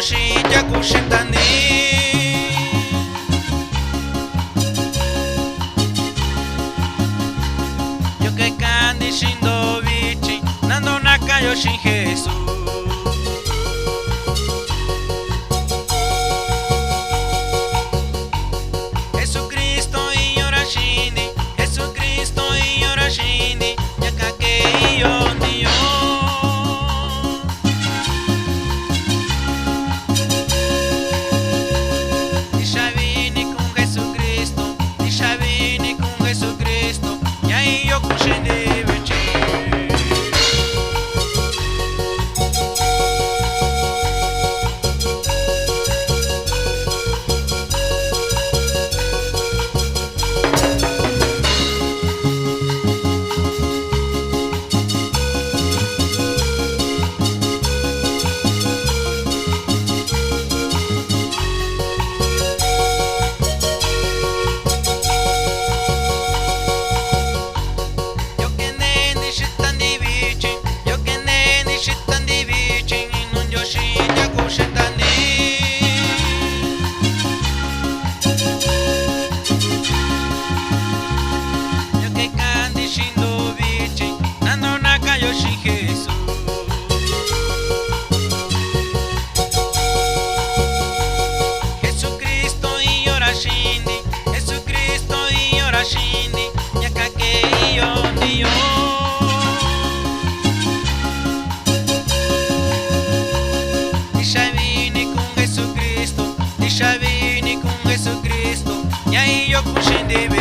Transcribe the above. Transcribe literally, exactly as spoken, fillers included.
xiꞌin tiaku xita ni. Yo ke kaꞌan ndi xiꞌin ndo vichin, na ndo na kaꞌan yo xiꞌin Jesús. Jesucristo iyoo ra xiꞌin ndi, Jesucristo iyoo ra xiꞌin ndi, ña kan ke iyoo ndi yoo. Ndixa vi ini kun Jesucristo, ndixa vi ini kun Jesucristo, ña iyoo kun xiꞌin ndi vichin. Yo ke ndee ndi xita ndi vichin, yo ke ndee ndi xita ndi vichin, iin nuu Ndioxi tiaku xita ni. Yo ke kaꞌan ndi xiꞌin ndo vichin, na ndo na kaꞌan yo xiꞌin Jesús. Jesucristo iyoo ra xiꞌin ndi, Jesucristo iyoo ra xiꞌin ndi, ña kan ke iyoo ndi yoo. Ndixa vi ini kun Jesucristo, ndixa vi ini kun Jesucristo, ña iyoo kun xiꞌin ndi vi